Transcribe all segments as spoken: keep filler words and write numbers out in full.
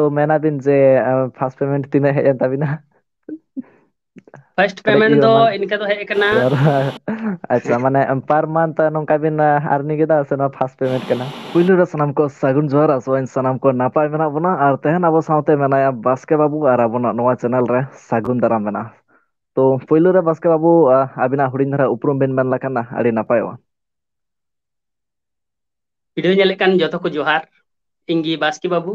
ᱛᱚ ᱢᱮᱱᱟᱵᱤᱱ ᱡᱮ first payment ᱛᱤᱱᱟᱹᱜ ᱦᱮᱡ ᱮᱱ ᱛᱟᱵᱤᱱᱟ? ᱯᱷᱟᱥᱴ ᱯᱮᱢᱮᱱᱴ ᱫᱚ ᱤᱱᱠᱟᱹ ᱫᱚ ᱦᱮᱡ ᱟᱠᱟᱱᱟ᱾ ᱟᱪᱪᱷᱟ, ᱢᱟᱱᱮ ᱯᱟᱨ ᱢᱟᱱᱛᱷ ᱱᱚᱝᱠᱟ ᱵᱤᱱ ᱟᱨᱱᱤᱝ ᱮᱫᱟ ᱥᱮ ᱱᱚᱣᱟ ᱯᱷᱟᱥᱴ ᱯᱮᱢᱮᱱᱴ ᱠᱟᱱᱟ? ᱯᱩᱭᱞᱩ ᱨᱮ ᱥᱟᱱᱟᱢ ᱠᱚ ᱥᱟᱹᱜᱩᱱ ᱡᱚᱦᱟᱨ, ᱟᱥᱚᱜ ᱟᱹᱧ ᱥᱟᱱᱟᱢ ᱠᱚ ᱱᱟᱯᱟᱭ ᱢᱮᱱᱟᱜ ᱵᱚᱱᱟ ᱟᱨ ᱛᱮᱦᱮᱧ ᱟᱵᱚ ᱥᱟᱶᱛᱮ ᱢᱮᱱᱟᱭᱟ ᱵᱟᱥᱠᱮ ᱵᱟᱹᱵᱩ ᱟᱨ ᱟᱵᱚᱱᱟᱜ ᱱᱚᱣᱟ ᱪᱮᱱᱮᱞ ᱨᱮ ᱥᱟᱹᱜᱩᱱ ᱫᱟᱨᱟᱢ ᱢᱮᱱᱟᱜᱼᱟ᱾ ᱛᱚ ᱯᱩᱭᱞᱩ ᱨᱮ ᱵᱟᱥᱠᱮ ᱵᱟᱹᱵᱩ, ᱟᱹᱵᱤᱱᱟᱜ ᱦᱩᱰᱤᱧ ᱫᱷᱟᱨᱟ ᱩᱯᱨᱩᱢ ᱵᱤᱱ ᱢᱮᱱ ᱞᱮᱠᱷᱟᱱ ᱟᱹᱰᱤ ᱱᱟᱯᱟᱭᱚᱜᱼᱟ᱾ ᱵᱷᱤᱰᱤᱭᱳ ᱧᱮᱞᱮᱫ ᱠᱟᱱ ᱡᱚᱛᱚ ᱠᱚ ᱡᱚᱦᱟᱨ, ᱤᱧ ᱜᱮ ᱵᱟᱥᱠᱮ ᱵᱟᱹᱵᱩ,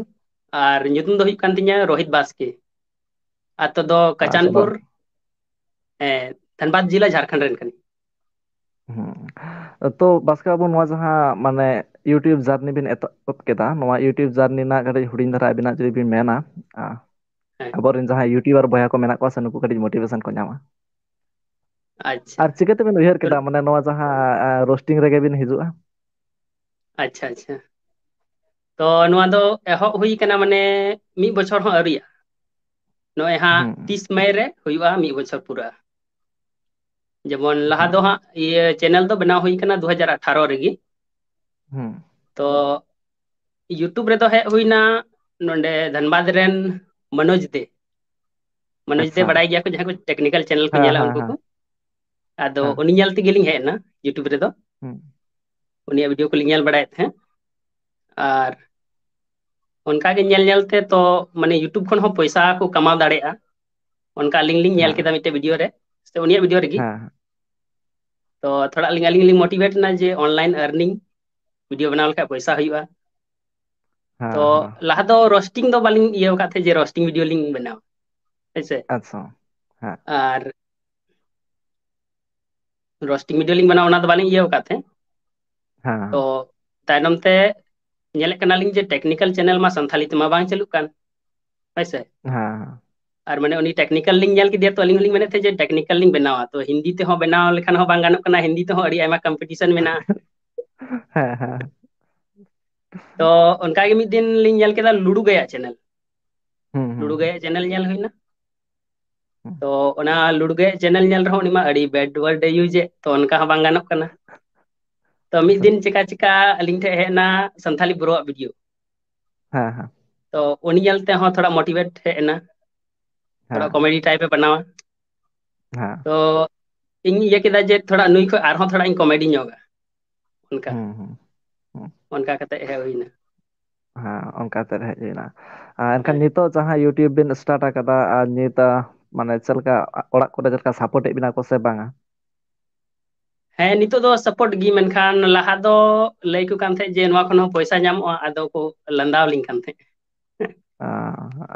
ᱟᱨ ᱧᱩᱛᱩᱢ ᱫᱚ ᱦᱩᱭᱩᱜ ᱠᱟᱱ ᱛᱤᱧᱟ ᱨᱳᱦᱤᱛ ᱵᱟᱥᱠᱮ᱾ ᱟᱛᱳ ᱫᱚ ᱟᱪᱪᱷᱟ, ᱠᱟᱪᱟᱱᱯᱩᱨ, ᱦᱮᱸ, ᱫᱷᱟᱱᱵᱟᱫᱽ ᱡᱮᱞᱟ, ᱡᱷᱟᱲᱠᱷᱚᱸᱰ ᱨᱮᱱ ᱠᱟᱹᱱᱟᱹᱧ᱾ ᱦᱩᱸ᱾ ᱛᱚ ᱵᱟᱥᱠᱮ ᱵᱟᱹᱵᱩ, ᱱᱚᱣᱟ ᱡᱟᱦᱟᱸ ᱢᱟᱱᱮ YouTube ᱡᱟᱨᱱᱤ ᱵᱤᱱ ᱮᱛᱚᱦᱚᱵ ᱠᱮᱫᱟ, ᱱᱚᱣᱟ YouTube ᱡᱟᱨᱱᱤ ᱨᱮᱱᱟᱜ ᱠᱟᱹᱴᱤᱡ ᱦᱩᱰᱤᱧ ᱫᱷᱟᱨᱟ ᱟᱵᱤᱱᱟᱜ ᱡᱩᱫᱤ ᱵᱤᱱ ᱢᱮᱱᱟ, ᱟ, ᱦᱮᱸ᱾ ᱟᱵᱚᱨᱮᱱ ᱡᱟᱦᱟᱸᱭ YouTuber ᱵᱚᱭᱦᱟ ᱠᱚ ᱢᱮᱱᱟᱜ ᱠᱚᱣᱟ ᱥᱮ, ᱱᱩᱠᱩ ᱠᱟᱹᱴᱤᱡ ᱢᱳᱴᱤᱵᱷᱮᱥᱚᱱ ᱠᱚ ᱧᱟᱢᱟ᱾ ᱟᱪᱪᱷᱟ᱾ ᱟᱨ ᱪᱤᱠᱟᱹ ᱛᱮᱵᱤᱱ ᱩᱭᱦᱟᱹᱨ ᱛᱚ ᱠᱮᱫᱟ ᱢᱟᱱᱮ ᱱᱚᱣᱟ ᱡᱟᱦᱟᱸ ᱨᱳᱥᱴᱤᱝ ᱨᱮᱜᱮ ᱵᱤᱱ ᱦᱤᱡᱩᱜᱼᱟ? ᱟᱪᱪᱷᱟ, ᱟᱪᱪᱷᱟ᱾ ᱛᱚ ᱱᱚᱣᱟ ᱫᱚ ᱮᱦᱚᱵ ᱦᱩᱭ ᱠᱟᱱᱟ ᱢᱟᱱᱮ ᱢᱤᱫ ᱵᱚᱪᱷᱚᱨ ᱦᱚᱸ ᱟᱹᱣᱨᱤᱭᱟᱜᱼᱟ᱾ ᱱᱚᱜᱼᱚᱭ ᱦᱟᱸᱜ ᱦᱩᱸ᱾ ᱛᱤᱥ ᱢᱮ ᱨᱮ ᱦᱩᱭᱩᱜᱼᱟ ᱢᱤᱫ ᱵᱚᱪᱷᱚᱨ ᱯᱩᱨᱟᱹᱜᱼᱟ᱾ ᱡᱮᱢᱚᱱ ᱞᱟᱦᱟ ᱫᱚ ᱦᱩᱸ᱾ ᱦᱟᱸᱜ ᱤᱭᱟᱹ ᱪᱮᱱᱮᱞ ᱫᱚ ᱵᱮᱱᱟᱣ ᱦᱩᱭ ᱠᱟᱱᱟ ᱫᱩ ᱦᱟᱡᱟᱨ ᱟᱴᱷᱟᱨᱚ ᱨᱮᱜᱮ᱾ ᱦᱩᱸ᱾ ᱛᱚ YouTube ᱨᱮᱫᱚ ᱦᱮᱡ ᱦᱩᱭᱱᱟ ᱱᱚᱰᱮ ᱫᱷᱟᱱᱵᱟᱫᱽ ᱨᱮᱱ ᱢᱚᱱᱳᱡᱽ ᱫᱮ᱾ ᱢᱚᱱᱳᱡᱽ ᱫᱮ ᱟᱪᱪᱷᱟ᱾ ᱵᱟᱲᱟᱭ ᱜᱮᱭᱟ ᱠᱚ ᱡᱟᱦᱟᱸᱭ ᱠᱚ ᱴᱮᱠᱱᱤᱠᱮᱞ ᱪᱮᱱᱮᱞ ᱠᱚ ᱦᱮᱸ, ᱧᱮᱞᱟ ᱦᱮᱸ, ᱩᱱᱠᱩ ᱦᱮᱸ, ᱠᱚ᱾ ᱟᱫᱚ ᱦᱮᱸ᱾ ᱩᱱᱤ ᱧᱮᱞ ᱛᱮᱜᱮᱞᱤᱧ ᱦᱮᱡ ᱮᱱᱟ YouTube ᱨᱮᱫᱚ᱾ ᱦᱩᱸ᱾ ᱩᱱᱤᱭᱟᱜ ᱵᱷᱤᱰᱤᱭᱳ ᱠᱚᱞᱤᱧ ᱧᱮᱞ ᱵᱟᱲᱟᱭᱮᱫ ᱛᱟᱦᱮᱸᱫ᱾ ᱟᱨ ᱚᱱᱠᱟ ᱜᱮ ᱧᱮᱞ ᱧᱮᱞ ᱛᱮ ᱛᱚ ᱢᱟᱱᱮ YouTube ᱠᱷᱚᱱ ᱦᱚᱸ ᱯᱚᱭᱥᱟ ᱠᱚ ᱠᱟᱢᱟᱣ ᱫᱟᱲᱮᱭᱟᱜᱼᱟ, ᱚᱱᱠᱟ ᱟᱹᱞᱤᱧ ᱞᱤᱧ ᱧᱮᱞ ᱦᱮᱸ᱾ ᱠᱮᱫᱟ ᱢᱤᱫᱴᱮᱡ ᱵᱷᱤᱰᱤᱭᱳ ᱨᱮ, ᱥᱮ ᱩᱱᱤᱭᱟᱜ ᱵᱷᱤᱰᱤᱭᱳ ᱨᱮᱜᱮ᱾ ᱦᱮᱸ, ᱦᱮᱸ᱾ ᱛᱚ ᱛᱷᱚᱲᱟ ᱟᱹᱞᱤᱧ, ᱟᱹᱞᱤᱧ ᱞᱤᱧ ᱢᱳᱴᱤᱵᱷᱮᱴ ᱮᱱᱟ ᱡᱮ online earning ᱵᱷᱤᱰᱤᱭᱳ ᱵᱮᱱᱟᱣ ᱞᱮᱠᱷᱟᱡ ᱯᱚᱭᱥᱟ ᱦᱩᱭᱩᱜᱼᱟ᱾ ᱛᱚ ᱦᱮᱸ, ᱦᱮᱸ᱾ ᱞᱟᱦᱟ ᱫᱚ ᱨᱳᱥᱴᱤᱝ ᱫᱚ ᱵᱟᱹᱞᱤᱧ ᱤᱭᱟᱹ ᱟᱠᱟᱫ ᱛᱟᱦᱮᱸᱫ ᱡᱮ ᱨᱳᱥᱴᱤᱝ ᱵᱷᱤᱰᱤᱭᱳ ᱞᱤᱧ ᱵᱮᱱᱟᱣᱟ, ᱦᱮᱸ ᱥᱮ? ᱟᱪᱪᱷᱟ᱾ ᱦᱮᱸ᱾ ᱟᱨ ᱨᱳᱥᱴᱤᱝ ᱵᱷᱤᱰᱤᱭᱳ ᱞᱤᱧ ᱵᱮᱱᱟᱣᱟ ᱚᱱᱟ ᱫᱚ ᱵᱟᱹᱞᱤᱧ ᱤᱭᱟᱹ ᱟᱠᱟᱫ ᱛᱟᱦᱮᱸᱫ᱾ ᱦᱮᱸ, ᱦᱮᱸ᱾ ᱛᱚ ᱛᱟᱭᱱᱚᱢ ᱛᱮ ᱧᱮᱞᱮᱫ ᱠᱟᱱᱟᱞᱤᱧ ᱡᱮ ᱴᱮᱠᱱᱤᱠᱮᱞ ᱪᱮᱱᱮᱞ ᱢᱟ ᱥᱟᱱᱛᱷᱟᱞᱤ ᱛᱮᱢᱟ ᱵᱟᱝ ᱪᱟᱹᱞᱩᱜ ᱠᱟᱱ, ᱦᱳᱭ ᱥᱮ? ᱦᱮᱸ, ᱦᱮᱸ᱾ ᱟᱨ ᱢᱟᱱᱮ ᱩᱱᱤ ᱴᱮᱠᱱᱤᱠᱮᱞ ᱞᱤᱧ ᱧᱮᱞ ᱠᱮᱫᱮᱭᱟ, ᱛᱚ ᱟᱹᱞᱤᱧ ᱦᱚᱸᱞᱤᱧ ᱢᱮᱱᱮᱫ ᱛᱟᱦᱮᱸᱫ ᱡᱮ ᱴᱮᱠᱱᱤᱠᱮᱞ ᱞᱤᱧ ᱵᱮᱱᱟᱣᱟ, ᱛᱚ ᱦᱤᱱᱫᱤ ᱛᱮᱦᱚᱸ ᱵᱮᱱᱟᱣ ᱞᱮᱠᱷᱟᱱ ᱦᱚᱸ ᱵᱟᱝ ᱜᱟᱱᱚᱜ ᱠᱟᱱᱟ, ᱦᱤᱱᱫᱤ ᱛᱮᱦᱚᱸ ᱟᱹᱰᱤ ᱟᱭᱢᱟ ᱠᱚᱢᱯᱤᱴᱤᱥᱚᱱ ᱢᱮᱱᱟᱜᱼᱟ᱾ ᱦᱮᱸ, ᱦᱮᱸ᱾ ᱛᱚ ᱚᱱᱠᱟ ᱜᱮ ᱢᱤᱫ ᱫᱤᱱ ᱞᱤᱧ ᱧᱮᱞ ᱠᱮᱫᱟ ᱞᱩᱰᱩ ᱜᱟᱭᱟᱜ ᱪᱮᱱᱮᱞ᱾ ᱦᱩᱸ, ᱦᱩᱸ, ᱞᱩᱰᱩ ᱦᱩᱸ᱾ ᱜᱟᱭᱟᱜ ᱪᱮᱱᱮᱞ ᱧᱮᱞ ᱦᱩᱭᱱᱟ᱾ ᱦᱩᱸ᱾ ᱛᱚ ᱚᱱᱟ ᱞᱩᱰᱩ ᱜᱟᱭᱟᱜ ᱪᱮᱱᱮᱞ ᱧᱮᱞ ᱨᱮᱦᱚᱸ ᱩᱱᱤ ᱢᱟ ᱟᱹᱰᱤ bad word ᱮ use ᱮᱫ, ᱛᱚ ᱚᱱᱠᱟ ᱦᱚᱸ ᱵᱟᱝ ᱜᱟᱱᱚᱜ ᱠᱟᱱᱟ᱾ ᱛᱚ ᱢᱤᱫ ᱟᱪᱪᱷᱟ᱾ ᱫᱤᱱ ᱪᱮᱠᱟ ᱪᱮᱠᱟ ᱟᱹᱞᱤᱧ ᱴᱷᱮᱱ ᱦᱮᱡ ᱮᱱᱟ ᱥᱟᱱᱛᱷᱟᱞᱤ ᱵᱨᱳ ᱟᱜ ᱵᱷᱤᱰᱤᱭᱳ᱾ ᱦᱮᱸ, ᱦᱮᱸ᱾ ᱛᱚ ᱩᱱᱤ ᱧᱮᱞ ᱛᱮᱦᱚᱸ ᱛᱷᱚᱲᱟ ᱢᱳᱴᱤᱵᱷᱮᱴ ᱦᱮᱡ ᱮᱱᱟ, ᱛᱷᱚᱲᱟ ᱦᱮᱸ᱾ ᱠᱚᱢᱮᱰᱤ ᱴᱟᱭᱤᱯ ᱮ ᱵᱮᱱᱟᱣᱟ᱾ ᱦᱮᱸ᱾ ᱛᱚ ᱤᱧ ᱤᱭᱟᱹ ᱠᱮᱫᱟ ᱡᱮ ᱛᱷᱚᱲᱟ ᱱᱩᱭ ᱠᱷᱚᱱ ᱟᱨᱦᱚᱸ ᱛᱷᱚᱲᱟ ᱤᱧ ᱠᱚᱢᱮᱰᱤ ᱧᱚᱜᱟ, ᱚᱱᱠᱟ ᱦᱩᱸ ᱦᱩᱸ ᱦᱩᱸ᱾ ᱚᱱᱠᱟ ᱠᱟᱛᱮ ᱦᱮᱡ ᱦᱩᱭᱱᱟ᱾ ᱦᱮᱸ, ᱚᱱᱠᱟ ᱠᱟᱛᱮ ᱦᱮᱡ ᱦᱩᱭᱱᱟ᱾ ᱟᱨ ᱮᱱᱠᱷᱟᱱ ᱦᱮᱸ᱾ ᱱᱤᱛᱚᱜ ᱡᱟᱦᱟᱸ YouTube ᱵᱤᱱ ᱥᱴᱟᱨᱴ ᱟᱠᱟᱫᱟ, ᱟᱨ ᱱᱤᱛ, ᱟ, ᱢᱟᱱᱮ ᱪᱮᱫ ᱞᱮᱠᱟ ᱚᱲᱟᱜ ᱠᱚᱨᱮ ᱪᱮᱫ ᱞᱮᱠᱟ ᱥᱟᱯᱳᱨᱴ ᱮᱫ ᱵᱤᱱᱟ ᱠᱚ ᱥᱮ ᱵᱟᱝᱟ? ᱦᱮᱸ, ᱱᱤᱛᱚᱜ ᱫᱚ ᱥᱟᱯᱳᱨᱴ ᱜᱮ, ᱢᱮᱱᱠᱷᱟᱱ ᱞᱟᱦᱟ ᱫᱚ ᱞᱟᱹᱭ ᱠᱚ ᱠᱟᱱ ᱛᱟᱦᱮᱸᱫ ᱡᱮ ᱱᱚᱣᱟ ᱠᱷᱚᱱ ᱦᱚᱸ ᱯᱚᱭᱥᱟ ᱧᱟᱢᱚᱜᱼᱟ, ᱟᱫᱚ ᱠᱚ ᱞᱟᱸᱫᱟᱣ ᱞᱤᱧ ᱠᱟᱱ ᱛᱟᱦᱮᱸᱫ᱾ ᱟ,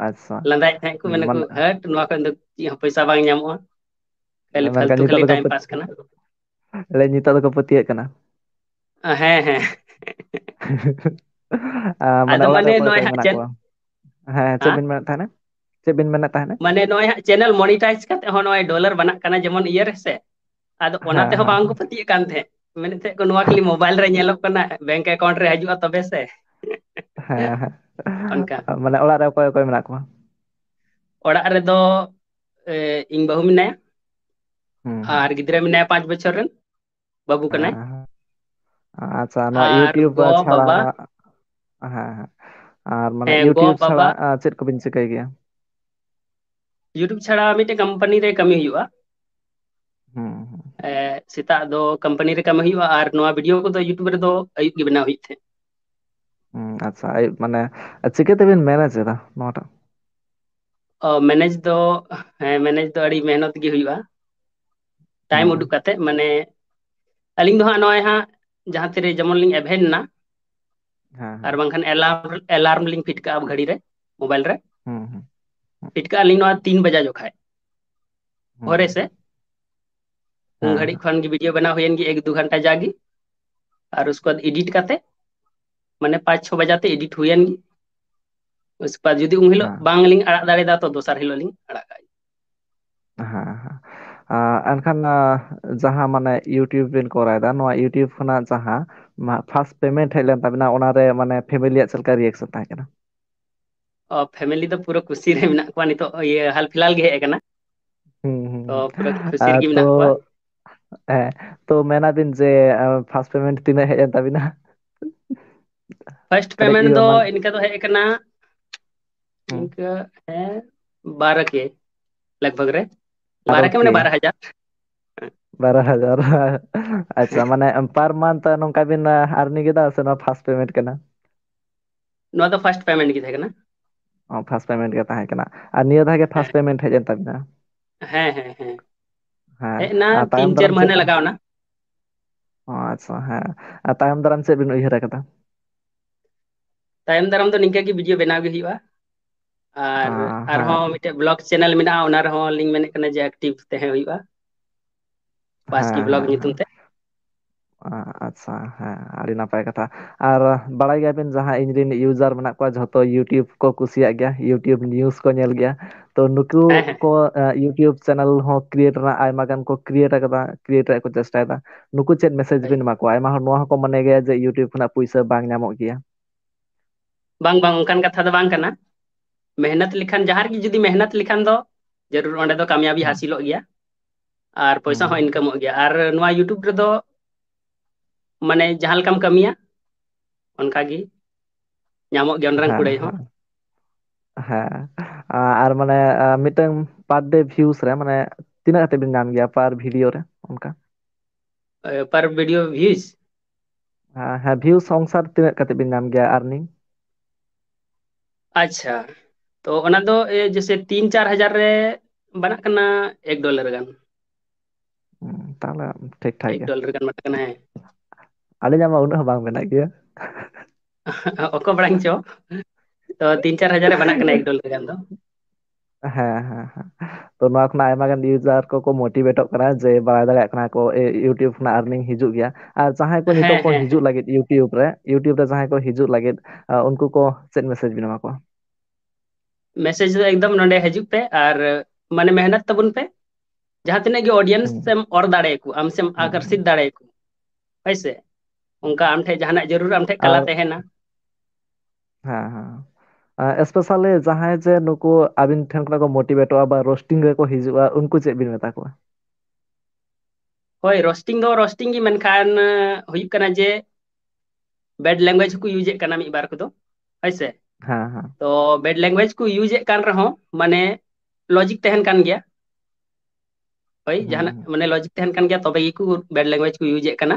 ᱟᱪᱪᱷᱟ᱾ ᱞᱟᱸᱫᱟᱭᱮᱫ ᱛᱟᱦᱮᱸᱫ ᱠᱚ, ᱢᱮᱱᱟ ᱠᱚ, ᱢᱟᱱᱮ "ᱦᱟᱹᱴ, ᱱᱚᱣᱟ ᱠᱷᱚᱱ ᱫᱚ ᱪᱮᱫ ᱦᱚᱸ ᱯᱚᱭᱥᱟ ᱵᱟᱝ ᱧᱟᱢᱚᱜᱼᱟ, ᱠᱷᱟᱹᱞᱤ ᱢᱮᱱᱠᱷᱟᱱ ᱯᱷᱟᱞᱛᱩ ᱱᱤᱛᱚᱜ ᱠᱷᱟᱹᱞᱤ ᱫᱚᱠᱚ ᱴᱟᱭᱤᱢ ᱯᱟᱹᱛ- ᱯᱟᱥ ᱠᱟᱱᱟ᱾" ᱞᱟᱹᱭ, ᱱᱤᱛᱚᱜ ᱫᱚᱠᱚ ᱯᱟᱹᱛᱭᱟᱹᱜ ᱠᱟᱱᱟ᱾ ᱦᱮᱸ, ᱦᱮᱸ᱾ ᱟ, ᱢᱟᱱᱮ ᱟᱫᱚ ᱚᱲᱟᱜ ᱨᱮ ᱢᱟᱱᱮ ᱚᱠᱚᱭ ᱱᱚᱜᱼᱚᱭ ᱚᱠᱚᱭ ᱦᱟᱸᱜ ᱢᱮᱱᱟᱜ ᱪᱮᱫ, ᱠᱚᱣᱟ? ᱦᱮᱸ, ᱪᱮᱫ ᱦᱮᱸ? ᱵᱤᱱ ᱢᱮᱱᱮᱫ ᱛᱟᱦᱮᱱᱟ? ᱪᱮᱫ ᱵᱤᱱ ᱢᱮᱱᱮᱫ ᱛᱟᱦᱮᱱᱟ? ᱢᱟᱱᱮ ᱱᱚᱜᱼᱚᱭ ᱦᱟᱸᱜ ᱪᱮᱱᱮᱞ ᱢᱚᱱᱤᱴᱟᱭᱤᱡ ᱠᱟᱛᱮ ᱦᱚᱸ ᱱᱚᱜᱼᱚᱭ ᱰᱚᱞᱟᱨ ᱵᱟᱱᱟᱜ ᱠᱟᱱᱟ, ᱡᱮᱢᱚᱱ ᱤᱭᱟᱹ ᱨᱮ ᱥᱮ, ᱟᱫᱚ ᱚᱱᱟ ᱦᱮᱸ, ᱛᱮᱦᱚᱸ ᱦᱮᱸ, ᱵᱟᱝ ᱠᱚ ᱦᱮᱸ᱾ ᱯᱟᱹᱛᱭᱟᱹᱜ ᱠᱟᱱ ᱛᱟᱦᱮᱸᱫ᱾ ᱢᱮᱱᱮᱫ ᱛᱟᱦᱮᱸᱫ ᱠᱚ, "ᱱᱚᱣᱟ ᱠᱷᱟᱹᱞᱤ ᱢᱳᱵᱟᱭᱤᱞ ᱨᱮ ᱧᱮᱞᱚᱜ ᱠᱟᱱᱟ, ᱵᱮᱝᱠ ᱮᱠᱟᱣᱩᱱᱴ ᱨᱮ ᱦᱤᱡᱩᱜᱼᱟ ᱛᱚᱵᱮ ᱥᱮ?" ᱦᱮᱸ, ᱦᱮᱸ᱾ ᱚᱱᱠᱟ᱾ ᱢᱟᱱᱮ ᱚᱲᱟᱜ ᱨᱮ ᱚᱠᱚᱭ ᱚᱠᱚᱭ ᱢᱮᱱᱟᱜ ᱠᱚᱣᱟ? ᱚᱲᱟᱜ ᱨᱮᱫᱚ, ᱮ, ᱤᱧ ᱵᱟᱹᱦᱩ ᱢᱮᱱᱟᱭᱟ ᱦᱩᱸ, ᱦᱩᱸ᱾ ᱟᱨ ᱜᱤᱫᱽᱨᱟᱹ ᱢᱮᱱᱟᱭᱟ ᱯᱟᱸᱪ ᱵᱚᱪᱷᱚᱨ ᱨᱮᱱ, ᱵᱟᱹᱵᱩ ᱠᱟᱱᱟᱭ᱾ ᱦᱮᱸ, ᱦᱮᱸ᱾ ᱟᱪᱪᱷᱟ, ᱱᱚᱣᱟ ᱟᱨ YouTube ᱜᱚ ᱪᱷᱟᱲᱟ, ᱵᱟᱵᱟ, ᱦᱮᱸ, ᱦᱮᱸ᱾ ᱟᱨ ᱢᱟᱱᱮ ᱦᱮᱸ, ᱜᱚ YouTube ᱪᱷᱟᱲᱟ, ᱵᱟᱵᱟ, ᱟ, ᱪᱮᱫ ᱠᱚᱵᱤᱱ ᱪᱤᱠᱟᱹᱭ ᱜᱮᱭᱟ? YouTube ᱪᱷᱟᱲᱟ ᱢᱤᱫᱴᱮᱡ ᱠᱳᱢᱯᱟᱱᱤ ᱨᱮ ᱠᱟᱹᱢᱤ ᱦᱩᱭᱩᱜᱼᱟ᱾ ᱦᱩᱸ, ᱦᱩᱸ᱾ ᱮ, ᱥᱮᱛᱟᱜ ᱫᱚ ᱠᱳᱢᱯᱟᱱᱤ ᱨᱮ ᱠᱟᱹᱢᱤ ᱦᱩᱭᱩᱜᱼᱟ ᱟᱨ ᱱᱚᱣᱟ ᱵᱷᱤᱰᱤᱭᱳ ᱠᱚᱫᱚ YouTube ᱨᱮᱫᱚ ᱟᱹᱭᱩᱵ ᱜᱮ ᱵᱮᱱᱟᱣ ᱦᱩᱭᱩᱜ ᱛᱟᱦᱮᱸᱫ᱾ ᱦᱩᱸ, ᱟᱪᱪᱷᱟ, ᱟᱹᱭᱩᱵ ᱢᱟᱱᱮ ᱪᱤᱠᱟᱹ ᱛᱮᱵᱤᱱ ᱢᱮᱱᱮᱡᱽ ᱮᱫᱟ ᱱᱚᱣᱟᱴᱟᱜ? ᱚ, ᱢᱮᱱᱮᱡᱽ ᱫᱚ, ᱦᱮᱸ, ᱢᱮᱱᱮᱡᱽ ᱫᱚ ᱟᱹᱰᱤ ᱢᱮᱦᱱᱚᱛ ᱜᱮ ᱦᱩᱭᱩᱜᱼᱟ᱾ ᱴᱟᱭᱤᱢ ᱦᱩᱸ, ᱩᱰᱩᱠ ᱠᱟᱛᱮ, ᱢᱟᱱᱮ, ᱟᱹᱞᱤᱧ ᱫᱚ ᱦᱟᱸᱜ ᱱᱚᱜᱼᱚᱭ ᱦᱟᱸᱜ ᱡᱟᱦᱟᱸ ᱛᱤᱨᱮ ᱡᱮᱢᱚᱱ ᱞᱤᱧ ᱮᱵᱷᱮᱱ ᱮᱱᱟ, ᱦᱮᱸ, ᱟᱨ ᱦᱮᱸ᱾ ᱵᱟᱝᱠᱷᱟᱱ ᱮᱞᱟᱨᱢ, ᱮᱞᱟᱨᱢ ᱞᱤᱧ ᱯᱷᱤᱴ ᱠᱟᱜᱼᱟ ᱜᱷᱟᱹᱲᱤ ᱨᱮ, ᱢᱳᱵᱟᱭᱤᱞ ᱨᱮ᱾ ᱦᱩᱸ, ᱦᱩᱸ, ᱦᱩᱸ᱾ ᱯᱷᱤᱴ ᱠᱟᱜᱼᱟ ᱞᱤᱧ ᱱᱚᱣᱟ ᱛᱤᱱ ᱵᱟᱡᱟ ᱡᱚᱠᱷᱟᱡ, ᱦᱩᱸ, ᱵᱷᱳᱨᱮ ᱦᱩᱸ᱾ ᱥᱮ᱾ ᱩᱱ ᱦᱮᱸ, ᱜᱷᱟᱹᱲᱤᱡ ᱦᱮᱸ᱾ ᱠᱷᱚᱱ ᱜᱮ ᱵᱷᱤᱰᱤᱭᱳ ᱵᱮᱱᱟᱣ ᱦᱩᱭᱮᱱ ᱜᱮ, ᱮᱠ ᱫᱩ ᱜᱷᱚᱱᱴᱟ ᱡᱟᱜᱮ, ᱟᱨ ᱩᱥᱠᱮ ᱵᱟᱫ ᱮᱰᱤᱴ ᱠᱟᱛᱮ, ᱢᱟᱱᱮ, ᱯᱟᱸᱪ ᱪᱷᱚ ᱵᱟᱡᱟ ᱛᱮ ᱮᱰᱤᱴ ᱦᱩᱭᱮᱱ ᱜᱮ᱾ ᱩᱥᱠᱮ ᱵᱟᱫ ᱡᱩᱫᱤ ᱩᱱ ᱦᱤᱞᱳᱜ ᱦᱮᱸ᱾ ᱵᱟᱝ ᱞᱤᱧ ᱟᱲᱟᱜ ᱫᱟᱲᱮᱭᱟᱫᱟ, ᱛᱚ ᱫᱚᱥᱟᱨ ᱦᱤᱞᱳᱜ ᱞᱤᱧ ᱟᱲᱟᱜ ᱠᱟᱜᱼᱟ᱾ ᱦᱮᱸ, ᱦᱮᱸ᱾ ᱟ, ᱮᱱᱠᱷᱟᱱ, ᱟ, ᱡᱟᱦᱟᱸ, ᱢᱟᱱᱮ, YouTube ᱵᱤᱱ ᱠᱚᱨᱟᱣ ᱮᱫᱟ, ᱱᱚᱣᱟ YouTube ᱠᱷᱚᱱᱟᱜ ᱡᱟᱦᱟᱸ ᱢᱟ-, ᱯᱷᱟᱥᱴ ᱯᱮᱢᱮᱱᱴ ᱦᱮᱡ ᱞᱮᱱ ᱛᱟᱵᱤᱱᱟ, ᱚᱱᱟᱨᱮ, ᱢᱟᱱᱮ, ᱯᱷᱮᱢᱤᱞᱤᱭᱟᱜ ᱪᱮᱫ ᱞᱮᱠᱟ ᱨᱤᱭᱮᱠᱥᱚᱱ ᱛᱟᱦᱮᱸ ᱠᱟᱱᱟ? ᱚ, ᱯᱷᱮᱢᱤᱞᱤ ᱫᱚ ᱯᱩᱨᱟᱹ ᱠᱩᱥᱤ ᱨᱮ ᱢᱮᱱᱟᱜ ᱠᱚᱣᱟ᱾ ᱱᱤᱛᱚᱜ, ᱤᱭᱟᱹ, ᱦᱟᱞ ᱯᱷᱤᱞᱦᱟᱞ ᱜᱮ ᱦᱮᱡ ᱟᱠᱟᱱᱟ᱾ ᱦᱩᱸ, ᱦᱩᱸ, ᱛᱚ, ᱦᱩᱸ᱾ ᱯᱩᱨᱟᱹ ᱠᱩᱥᱤ ᱟ, ᱨᱮᱜᱮ ᱛᱚ, ᱢᱮᱱᱟᱜ ᱠᱚᱣᱟ᱾ ᱦᱮᱸ, ᱛᱚ, ᱢᱮᱱᱟᱵᱤᱱ ᱡᱮ, ᱟ, ᱯᱷᱟᱥᱴ ᱯᱮᱢᱮᱱᱴ ᱛᱤᱱᱟᱹᱜ ᱦᱮᱡ ᱮᱱ ᱛᱟᱵᱤᱱᱟ? ᱯᱷᱟᱥᱴ ᱠᱟᱹᱴᱤᱡ, ᱯᱮᱢᱮᱱᱴ ᱤᱭᱟᱹ, ᱫᱚ ᱢᱟᱱ- ᱤᱱᱠᱟᱹ ᱫᱚ ᱦᱮᱡ ᱟᱠᱟᱱᱟ, ᱦᱮᱸ, ᱵᱟᱨᱚ ᱠᱮ ᱞᱟᱜᱽ ᱵᱷᱟᱜᱽ ᱨᱮ᱾ ᱵᱟᱨᱚ ᱠᱮ ᱢᱟᱱᱮ ᱵᱟᱨᱚ ᱦᱟᱡᱟᱨ᱾ ᱵᱟᱨᱚ ᱦᱟᱡᱟᱨ᱾ ᱟᱪᱪᱷᱟ, ᱢᱟᱱᱮ per month ᱱᱚᱝᱠᱟ ᱵᱤᱱ earning ᱮᱫᱟ ᱥᱮ ᱱᱚᱣᱟ first payment ᱠᱟᱱᱟ? ᱱᱚᱣᱟ ᱫᱚ first payment ᱜᱮ ᱛᱟᱦᱮᱸ ᱠᱟᱱᱟ᱾ ᱚ, first payment ᱜᱮ ᱛᱟᱦᱮᱸ ᱠᱟᱱᱟ᱾ ᱟᱨ ᱱᱤᱭᱟᱹ ᱫᱷᱟᱣ ᱜᱮ first payment ᱦᱮᱡ ᱮᱱ ᱛᱟᱵᱤᱱᱟ? ᱦᱮᱸ, ᱦᱮᱸ, ᱦᱮᱸ᱾ ᱦᱮᱸ, ᱦᱮᱡ ᱮᱱᱟ, ᱟᱨ ᱛᱟᱭᱚᱢ ᱛᱤᱱ ᱪᱟᱨ ᱫᱟᱨᱟᱢ ᱪᱮᱫ ᱢᱟᱹᱦᱱᱟᱹ ᱵᱤᱱ ᱞᱟᱜᱟᱣ ᱮᱱᱟ᱾ ᱚ, ᱟᱪᱪᱷᱟ, ᱦᱮᱸ᱾ ᱟᱨ ᱛᱟᱭᱚᱢ ᱫᱟᱨᱟᱢ ᱪᱮᱫ ᱵᱤᱱ ᱩᱭᱦᱟᱹᱨ ᱟᱠᱟᱫᱟ? ᱛᱟᱭᱚᱢ ᱫᱟᱨᱟᱢ ᱫᱚ ᱱᱤᱝᱠᱟᱹ ᱜᱮ video ᱵᱮᱱᱟᱣ ᱜᱮ ᱦᱩᱭᱩᱜᱼᱟ᱾ ᱟᱨ ᱦᱮᱸ, ᱦᱮᱸ᱾ ᱟᱨᱦᱚᱸ ᱢᱤᱫᱴᱮᱡ vlog channel ᱢᱮᱱᱟᱜᱼᱟ, ᱚᱱᱟ ᱨᱮᱦᱚᱸ ᱞᱤᱧ ᱢᱮᱱᱮᱫ ᱠᱟᱱᱟ ᱡᱮ active ᱛᱟᱦᱮᱸ ᱦᱩᱭᱩᱜᱼᱟ᱾ ᱯᱟᱥᱠᱤ ᱦᱮᱸ, vlog ᱦᱮᱸ, ᱧᱩᱛᱩᱢ ᱦᱮᱸ᱾ ᱛᱮ᱾ ᱟ-, ᱟᱪᱪᱷᱟ, ᱦᱮᱸ, ᱟᱹᱰᱤ ᱱᱟᱯᱟᱭ ᱠᱟᱛᱷᱟ᱾ ᱟᱨ ᱵᱟᱲᱟᱭ ᱜᱮᱭᱟᱵᱤᱱ, ᱡᱟᱦᱟᱸ ᱤᱧ ᱨᱮᱱ user ᱢᱮᱱᱟᱜ ᱠᱚᱣᱟ, ᱡᱷᱚᱛᱚ YouTube ᱠᱚ ᱠᱩᱥᱤᱭᱟᱜ ᱜᱮᱭᱟ, YouTube news ᱠᱚ ᱧᱮᱞ ᱜᱮᱭᱟ᱾ ᱛᱚ, ᱱᱩᱠᱩ ᱦᱮᱸ, ᱦᱮᱸ᱾ ᱠᱚ, ᱟ, YouTube channel ᱦᱚᱸ create ᱨᱮᱱᱟᱜ ᱟᱭᱢᱟ ᱜᱟᱱ ᱠᱚ create ᱟᱠᱟᱫᱟ, create ᱨᱮᱭᱟᱜ ᱠᱚ ᱪᱮᱥᱴᱟᱭᱮᱫᱟ᱾ ᱱᱩᱠᱩ ᱪᱮᱫ message ᱦᱳᱭ᱾ ᱵᱤᱱ ᱮᱢᱟ ᱠᱚᱣᱟ? ᱟᱭᱢᱟ ᱦᱚᱲ ᱱᱚᱣᱟ ᱦᱚᱸᱠᱚ ᱢᱚᱱᱮ ᱜᱮᱭᱟ ᱡᱮ YouTube ᱠᱷᱚᱱᱟᱜ ᱯᱩᱭᱥᱟᱹ ᱵᱟᱝ ᱧᱟᱢᱚᱜ ᱜᱮᱭᱟ᱾ ᱵᱟᱝ, ᱵᱟᱝ, ᱚᱱᱠᱟᱱ ᱠᱟᱛᱷᱟ ᱫᱚ ᱵᱟᱝ ᱠᱟᱱᱟ᱾ ᱢᱮᱦᱱᱚᱛ ᱞᱮᱠᱷᱟᱱ, ᱡᱟᱦᱟᱸ ᱨᱮᱜᱮ ᱡᱩᱫᱤ ᱢᱮᱦᱱᱚᱛ ᱞᱮᱠᱷᱟᱱ ᱫᱚ ᱡᱟᱹᱨᱩᱲ ᱚᱸᱰᱮ ᱫᱚ ᱠᱟᱢᱭᱟᱵᱤ ᱦᱩᱸ᱾ ᱦᱟᱥᱤᱞᱚᱜ ᱜᱮᱭᱟ᱾ ᱟᱨ ᱯᱚᱭᱥᱟ ᱦᱚᱸ ᱦᱩᱸ᱾ incomeᱚᱜ ᱜᱮᱭᱟ᱾ ᱟᱨ ᱱᱚᱣᱟ YouTube ᱨᱮᱫᱚ ᱢᱟᱱᱮ ᱡᱟᱦᱟᱸ ᱞᱮᱠᱟᱢ ᱠᱟᱹᱢᱤᱭᱟ, ᱚᱱᱠᱟ ᱜᱮ ᱧᱟᱢᱚᱜ ᱜᱮᱭᱟ ᱚᱱᱟ ᱨᱮᱱᱟᱜ ᱦᱮᱸ, ᱠᱩᱲᱟᱹᱭ ᱦᱚᱸ᱾ ᱦᱮᱸ᱾ ᱦᱮᱸ᱾ ᱟ-, ᱟᱨ ᱢᱟᱱᱮ, ᱟ, ᱢᱤᱫᱴᱟᱝ per day views ᱨᱮ ᱢᱟᱱᱮ ᱛᱤᱱᱟᱹᱜ ᱠᱟᱛᱮ ᱵᱤᱱ ᱧᱟᱢ ᱜᱮᱭᱟ per video ᱨᱮ ᱚᱱᱠᱟ? ᱮ, per video views? ᱦᱮᱸ, ᱦᱮᱸ, views ᱚᱱᱩᱥᱟᱨ ᱛᱤᱱᱟᱹᱜ ᱠᱟᱛᱮ ᱵᱤᱱ ᱧᱟᱢ ᱜᱮᱭᱟ earning? ᱟᱪᱪᱷᱟ, ᱛᱚ ᱚᱱᱟ ᱫᱚ, ᱮ, ᱡᱮᱥᱮ ᱛᱤᱱ ᱪᱟᱨ ᱦᱟᱡᱟᱨ ᱨᱮ ᱵᱟᱱᱟᱜ ᱠᱟᱱᱟ ᱮᱠ dollar ᱜᱟᱱ᱾ ᱦᱩᱸ, ᱛᱟᱦᱞᱮ ᱴᱷᱤᱠ ᱴᱷᱟᱠ ᱮᱠ ᱜᱮ᱾ Dollar ᱜᱟᱱ ᱵᱟᱱᱟᱜ ᱠᱟᱱᱟ, ᱦᱮᱸ᱾ ᱟᱹᱞᱤᱧᱟᱜ ᱢᱟ ᱩᱱᱟᱹᱜ ᱦᱚᱸ ᱵᱟᱝ ᱢᱮᱱᱟᱜ ᱜᱮᱭᱟ᱾ ᱚᱠᱚᱭ ᱵᱟᱲᱟᱭ ᱪᱚ, ᱛᱚ ᱛᱤᱱ ᱪᱟᱨ ᱦᱟᱡᱟᱨ ᱨᱮ ᱵᱟᱱᱟᱜ ᱠᱟᱱᱟ ᱮᱠ dollar ᱜᱟᱱ ᱫᱚ᱾ ᱦᱮᱸ, ᱦᱮᱸ, ᱦᱮᱸ᱾ ᱛᱚ ᱱᱚᱣᱟ ᱠᱷᱚᱱᱟᱜ ᱟᱭᱢᱟ ᱜᱟᱱ user ᱠᱚᱠᱚ motivateᱚᱜ ᱠᱟᱱᱟ ᱡᱮ ᱵᱟᱲᱟᱭ ᱫᱟᱲᱮᱭᱟᱜ ᱠᱟᱱᱟ ᱠᱚ, ᱮ, YouTube ᱠᱷᱚᱱᱟᱜ earning ᱦᱤᱡᱩᱜ ᱜᱮᱭᱟ᱾ ᱟᱨ ᱡᱟᱦᱟᱸᱭ ᱠᱚ ᱦᱮᱸ, ᱱᱤᱛᱚᱜ ᱠᱚ ᱦᱮᱸ, ᱦᱤᱡᱩᱜ ᱦᱮᱸ᱾ ᱞᱟᱹᱜᱤᱫ YouTube ᱨᱮ, YouTube ᱨᱮ ᱡᱟᱦᱟᱸᱭ ᱠᱚ ᱦᱤᱡᱩᱜ ᱞᱟᱹᱜᱤᱫ, ᱟ, ᱩᱱᱠᱩ ᱠᱚ ᱪᱮᱫ message ᱵᱤᱱ ᱮᱢᱟ ᱠᱚᱣᱟ? Message ᱫᱚ ᱮᱠᱫᱚᱢ ᱱᱚᱰᱮ ᱦᱤᱡᱩᱜ ᱯᱮ ᱟᱨ ᱢᱟᱱᱮ ᱢᱮᱦᱱᱚᱛ ᱛᱟᱵᱚᱱ ᱯᱮ᱾ ᱡᱟᱦᱟᱸ ᱛᱤᱱᱟᱹᱜ ᱜᱮ audience ᱦᱩᱸ᱾ ᱮᱢ ᱚᱨ ᱫᱟᱲᱮᱭᱟᱠᱚ, ᱟᱢ ᱥᱮᱢ ᱦᱩᱸ, ᱦᱩᱸ᱾ ᱟᱠᱚᱨᱥᱤᱛ ᱫᱟᱲᱮᱭᱟᱠᱚ, ᱦᱳᱭ ᱥᱮ? ᱚᱱᱠᱟ ᱟᱢ ᱴᱷᱮᱡ ᱡᱟᱦᱟᱱᱟᱜ ᱡᱟᱹᱨᱩᱲ, ᱟᱢ ᱴᱷᱮᱡ ᱠᱟᱞᱟ ᱟᱨ ᱛᱟᱦᱮᱱᱟ᱾ ᱦᱮᱸ, ᱦᱮᱸ᱾ ᱟ, especially ᱡᱟᱦᱟᱸᱭ ᱡᱮ ᱱᱩᱠᱩ ᱟᱹᱵᱤᱱ ᱴᱷᱮᱱ ᱠᱷᱚᱱᱟᱜ ᱠᱚ motivateᱚᱜᱼᱟ ᱵᱟ roasting ᱨᱮᱠᱚ ᱦᱤᱡᱩᱜᱼᱟ, ᱩᱱᱠᱩ ᱪᱮᱫ ᱵᱤᱱ ᱢᱮᱛᱟ ᱠᱚᱣᱟ? ᱦᱳᱭ, roasting ᱫᱚ roasting ᱜᱮ, ᱢᱮᱱᱠᱷᱟᱱ, ᱟ, ᱦᱩᱭᱩᱜ ᱠᱟᱱᱟ ᱡᱮ bad language ᱦᱚᱸᱠᱚ useᱮᱫ ᱠᱟᱱᱟ ᱢᱤᱫ ᱵᱟᱨ ᱠᱚᱫᱚ, ᱦᱳᱭ ᱥᱮ? ᱦᱮᱸ, ᱦᱮᱸ᱾ ᱛᱚ bad language ᱠᱚ use ᱮᱫ ᱠᱟᱱ ᱨᱮᱦᱚᱸ, ᱢᱟᱱᱮ logic ᱛᱟᱦᱮᱱ ᱠᱟᱱ ᱜᱮᱭᱟ᱾ ᱦᱳᱭ, ᱦᱩᱸ, ᱡᱟᱦᱟᱱᱟᱜ ᱦᱩᱸ᱾ ᱢᱟᱱᱮ logic ᱛᱟᱦᱮᱱ ᱠᱟᱱ ᱜᱮᱭᱟ, ᱛᱚᱵᱮ ᱜᱮᱠᱚ bad language ᱠᱚ use ᱮᱫ ᱠᱟᱱᱟ᱾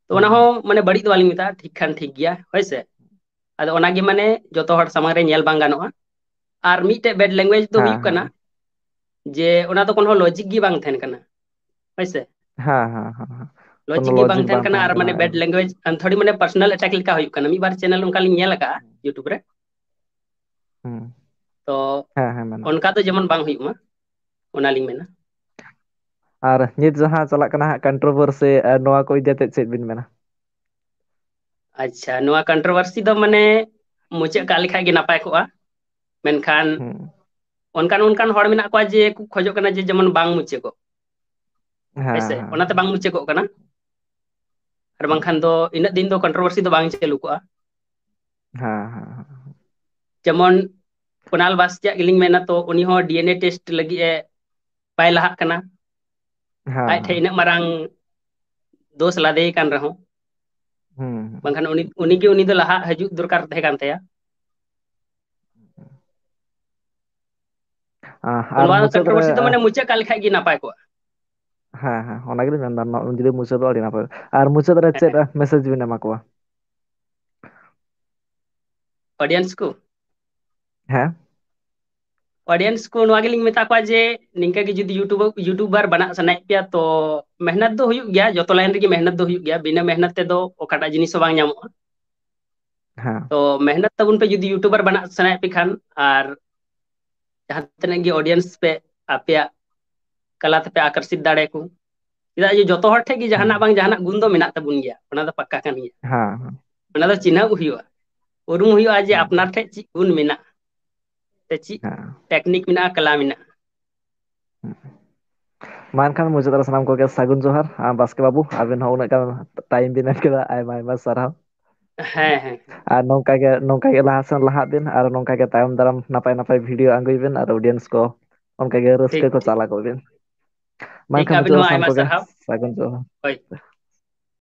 ᱛᱚ ᱚᱱᱟ ᱦᱩᱸ, ᱦᱚᱸ ᱢᱟᱱᱮ ᱵᱟᱹᱲᱤᱡ ᱫᱚ ᱵᱟᱹᱞᱤᱧ ᱢᱮᱛᱟᱜᱼᱟ, ᱴᱷᱤᱠ ᱠᱷᱟᱱ ᱴᱷᱤᱠ ᱜᱮᱭᱟ, ᱦᱳᱭ ᱥᱮ᱾ ᱟᱫᱚ ᱚᱱᱟᱜᱮ ᱢᱟᱱᱮ ᱡᱚᱛᱚ ᱦᱚᱲ ᱥᱟᱢᱟᱝ ᱨᱮ ᱧᱮᱞ ᱵᱟᱝ ᱜᱟᱱᱚᱜᱼᱟ᱾ ᱟᱨ ᱢᱤᱫᱴᱮᱡ bad language ᱫᱚ ᱦᱮᱸ, ᱦᱩᱭᱩᱜ ᱠᱟᱱᱟ ᱦᱮᱸ᱾ ᱡᱮ ᱚᱱᱟ ᱫᱚ ᱠᱳᱱᱳ logic ᱜᱮ ᱵᱟᱝ ᱛᱟᱦᱮᱱ ᱠᱟᱱᱟ, ᱦᱳᱭ ᱥᱮ᱾ ᱦᱮᱸ, ᱦᱮᱸ, ᱦᱮᱸ, ᱦᱮᱸ᱾ ᱠᱳᱱᱳ Logic ᱜᱮ ᱵᱟᱝ logic ᱛᱟᱦᱮᱱ ᱠᱟᱱᱟ, ᱟᱨ ᱢᱟᱱᱮ bad ᱮᱠᱫᱚᱢ᱾ language ᱟᱢ ᱛᱷᱚᱲᱤ ᱢᱟᱱᱮ personal attack ᱞᱮᱠᱟ ᱦᱩᱭᱩᱜ ᱠᱟᱱᱟ᱾ ᱢᱤᱫ ᱵᱟᱨ channel ᱚᱱᱠᱟ ᱞᱤᱧ ᱧᱮᱞ ᱟᱠᱟᱫᱼᱟ YouTube ᱨᱮ᱾ ᱦᱩᱸ᱾ ᱛᱚ ᱦᱮᱸ, ᱦᱮᱸ, ᱢᱮᱱᱟᱜ᱾ ᱚᱱᱠᱟ ᱫᱚ ᱡᱮᱢᱚᱱ ᱵᱟᱝ ᱦᱩᱭᱩᱜ ᱢᱟ, ᱚᱱᱟᱞᱤᱧ ᱢᱮᱱᱟ᱾ ᱟᱨ ᱱᱤᱛ ᱡᱟᱦᱟᱸ ᱪᱟᱞᱟᱜ ᱠᱟᱱᱟ ᱦᱟᱸᱜ controversy, ᱟᱨ ᱱᱚᱣᱟ ᱠᱚ ᱤᱫᱤ ᱠᱟᱛᱮ ᱪᱮᱫ ᱵᱤᱱ ᱢᱮᱱᱟ? ᱟᱪᱪᱷᱟ, ᱱᱚᱣᱟ controversy ᱫᱚ ᱢᱟᱱᱮ ᱢᱩᱪᱟᱹᱫ ᱠᱟᱜ ᱞᱮᱠᱷᱟᱡ ᱜᱮ ᱱᱟᱯᱟᱭ ᱠᱚᱜᱼᱟ᱾ ᱢᱮᱱᱠᱷᱟᱱ ᱦᱩᱸ᱾ ᱚᱱᱠᱟᱱ ᱚᱱᱠᱟᱱ ᱦᱚᱲ ᱢᱮᱱᱟᱜ ᱠᱚᱣᱟ ᱡᱮ ᱠᱚ ᱠᱷᱚᱡᱚᱜ ᱠᱟᱱᱟ ᱡᱮ ᱡᱮᱢᱚᱱ ᱵᱟᱝ ᱢᱩᱪᱟᱹᱫᱚᱜ, ᱦᱮᱸ, ᱦᱮᱸᱥᱮ? ᱦᱮᱸ, ᱚᱱᱟᱛᱮ ᱵᱟᱝ ᱢᱩᱪᱟᱹᱫᱚᱜ ᱠᱟᱱᱟ᱾ ᱟᱨ ᱵᱟᱝᱠᱷᱟᱱ ᱫᱚ ᱤᱱᱟᱹᱜ ᱫᱤᱱ ᱫᱚ controversy ᱫᱚ ᱵᱟᱝ ᱪᱟᱹᱞᱩ ᱠᱚᱜᱼᱟ᱾ ᱦᱮᱸ, ᱦᱮᱸ, ᱦᱮᱸ᱾ ᱡᱮᱢᱚᱱ ᱠᱩᱱᱟᱞ ᱵᱟᱥᱠᱮᱭᱟᱜ ᱜᱮᱞᱤᱧ ᱢᱮᱱᱟ, ᱛᱚ ᱩᱱᱤ ᱦᱚᱸ DNA test ᱞᱟᱹᱜᱤᱫ ᱮ ᱵᱟᱭ ᱞᱟᱦᱟᱜ ᱠᱟᱱᱟ᱾ ᱦᱮᱸ, ᱟᱡ ᱴᱷᱮᱱ ᱦᱮᱸ᱾ ᱤᱱᱟᱹᱜ ᱢᱟᱨᱟᱝ ᱫᱳᱥ ᱞᱟᱫᱮ ᱠᱟᱱ ᱨᱮᱦᱚᱸ, ᱦᱩᱸ, ᱦᱩᱸ᱾ ᱵᱟᱝᱠᱷᱟᱱ ᱩᱱᱤ, ᱩᱱᱤᱜᱮ ᱩᱱᱤ ᱫᱚ ᱞᱟᱦᱟᱜ ᱦᱤᱡᱩᱜ ᱫᱚᱨᱠᱟᱨ ᱛᱟᱦᱮᱸ ᱠᱟᱱ ᱛᱟᱭᱟ᱾ ᱟ-, ᱛᱚ ᱟᱨ ᱱᱚᱣᱟ ᱫᱚ ᱢᱩᱪᱟᱹᱫ ᱨᱮ, controversy ᱫᱚ ᱢᱟᱱᱮ ᱢᱩᱪᱟᱹᱫ ᱠᱟᱜ ᱞᱮᱠᱷᱟᱡ ᱜᱮ ᱱᱟᱯᱟᱭ ᱠᱚᱜᱼᱟ᱾ ᱦᱮᱸ, ᱦᱮᱸ, ᱚᱱᱟ ᱜᱮᱞᱤᱧ ᱢᱮᱱᱫᱟ, ᱱᱚ-, ᱡᱩᱫᱤ ᱢᱩᱪᱟᱹᱫᱚᱜᱼᱟ, ᱟᱹᱰᱤ ᱱᱟᱯᱟᱭ᱾ ᱟᱨ ᱢᱩᱪᱟᱹᱫ ᱨᱮ ᱪᱮᱫ ᱦᱮᱸ᱾ message ᱵᱤᱱ ᱮᱢᱟ ᱠᱚᱣᱟ? Audience ᱠᱚ? ᱦᱮᱸ᱾ Audience ᱠᱚ ᱱᱚᱣᱟ ᱜᱮᱞᱤᱧ ᱢᱮᱛᱟ ᱠᱚᱣᱟ ᱡᱮ ᱱᱤᱝᱠᱟ ᱜᱮ ᱡᱩᱫᱤ YouTube, YouTuber ᱵᱮᱱᱟᱜ ᱥᱟᱱᱟᱭᱮᱫ ᱯᱮᱭᱟ, ᱛᱚ ᱢᱮᱦᱱᱚᱛ ᱫᱚ ᱦᱩᱭᱩᱜ ᱜᱮᱭᱟ, ᱡᱚᱛᱚ line ᱨᱮᱜᱮ ᱢᱮᱦᱱᱚᱛ ᱫᱚ ᱦᱩᱭᱩᱜ ᱜᱮᱭᱟ᱾ ᱵᱤᱱᱟᱹ ᱢᱮᱦᱱᱚᱛ ᱛᱮᱫᱚ ᱚᱠᱟᱴᱟᱜ ᱡᱤᱱᱤᱥ ᱦᱚᱸ ᱵᱟᱝ ᱧᱟᱢᱚᱜᱼᱟ᱾ ᱦᱮᱸ᱾ ᱛᱚ ᱢᱮᱦᱱᱚᱛ ᱛᱟᱵᱚᱱ ᱯᱮ ᱡᱩᱫᱤ YouTuber ᱵᱮᱱᱟᱜ ᱥᱟᱱᱟᱭᱮᱫ ᱯᱮ ᱠᱷᱟᱱ, ᱟᱨ ᱡᱟᱦᱟᱸ ᱛᱤᱱᱟᱹᱜ ᱜᱮ audience ᱯᱮ ᱟᱯᱮᱭᱟᱜ ᱠᱟᱞᱟ ᱛᱮᱯᱮ ᱟᱠᱚᱨᱥᱤᱛ ᱫᱟᱲᱮᱭᱟᱠᱚ᱾ ᱪᱮᱫᱟᱜ ᱡᱮ ᱡᱚᱛᱚ ᱦᱚᱲ ᱴᱷᱮᱱ ᱜᱮ ᱡᱟᱦᱟᱱᱟᱜ ᱦᱩᱸ᱾ ᱵᱟᱝ ᱡᱟᱦᱟᱱᱟᱜ ᱜᱩᱱ ᱫᱚ ᱢᱮᱱᱟᱜ ᱛᱟᱵᱚᱱ ᱜᱮᱭᱟ, ᱚᱱᱟ ᱫᱚ ᱯᱟᱠᱠᱟ ᱠᱟᱱ ᱜᱮᱭᱟ᱾ ᱦᱮᱸ, ᱦᱮᱸ᱾ ᱚᱱᱟ ᱫᱚ ᱪᱤᱱᱦᱟᱹᱣ ᱦᱩᱭᱩᱜᱼᱟ, ᱩᱨᱩᱢ ᱦᱩᱭᱩᱜᱼᱟ ᱡᱮ ᱦᱩᱸ᱾ ᱟᱯᱱᱟᱨ ᱴᱷᱮᱱ ᱪᱮᱫ ᱜᱩᱱ ᱢᱮᱱᱟᱜᱼᱟ, ᱥᱮ ᱪᱮᱫ ᱦᱮᱸ᱾ technique ᱢᱮᱱᱟᱜᱼᱟ, ᱠᱟᱞᱟ ᱢᱮᱱᱟᱜᱼᱟ᱾ ᱦᱩᱸ᱾ ᱢᱟ ᱮᱱᱠᱷᱟᱱ ᱢᱩᱪᱟᱹᱫ ᱨᱮ ᱥᱟᱱᱟᱢ ᱠᱚᱜᱮ ᱥᱟᱹᱜᱩᱱ ᱡᱚᱦᱟᱨ᱾ ᱟᱨ ᱵᱟᱥᱠᱮ ᱵᱟᱹᱵᱩ, ᱟᱵᱤᱱ ᱦᱚᱸ ᱩᱱᱟᱹᱜ ᱜᱟᱱ time ᱵᱤᱱ ᱮᱢ ᱠᱮᱫᱟ, ᱟᱭᱢᱟ ᱟᱭᱢᱟ ᱥᱟᱨᱦᱟᱣ᱾ ᱦᱮᱸ, ᱦᱮᱸ᱾ ᱟᱨ ᱱᱚᱝᱠᱟ ᱜᱮ, ᱱᱚᱝᱠᱟ ᱜᱮ ᱞᱟᱦᱟ ᱥᱮᱱ ᱞᱟᱦᱟᱜ ᱵᱤᱱ, ᱟᱨ ᱱᱚᱝᱠᱟ ᱜᱮ ᱛᱟᱭᱚᱢ ᱫᱟᱨᱟᱢ ᱱᱟᱯᱟᱭ ᱱᱟᱯᱟᱭ video ᱟᱹᱜᱩᱭ ᱵᱤᱱ, ᱟᱨ audience ᱠᱚ ᱚᱱᱠᱟ ᱜᱮ ᱨᱟᱹᱥᱠᱟᱹ ᱴᱷᱤᱠ, ᱠᱚ ᱴᱷᱤᱠ᱾ ᱪᱟᱞ ᱟᱠᱚ ᱵᱤᱱ᱾ ᱢᱟ ᱴᱷᱤᱠ, ᱮᱱᱠᱷᱟᱱ ᱟᱹᱵᱤᱱ ᱢᱩᱪᱟᱹᱫ ᱨᱮ ᱦᱚᱸ ᱥᱟᱱᱟᱢ ᱟᱭᱢᱟ ᱠᱚᱜᱮ ᱥᱟᱨᱦᱟᱣ᱾ ᱥᱟᱹᱜᱩᱱ ᱡᱚᱦᱟᱨ᱾ ᱦᱳᱭ᱾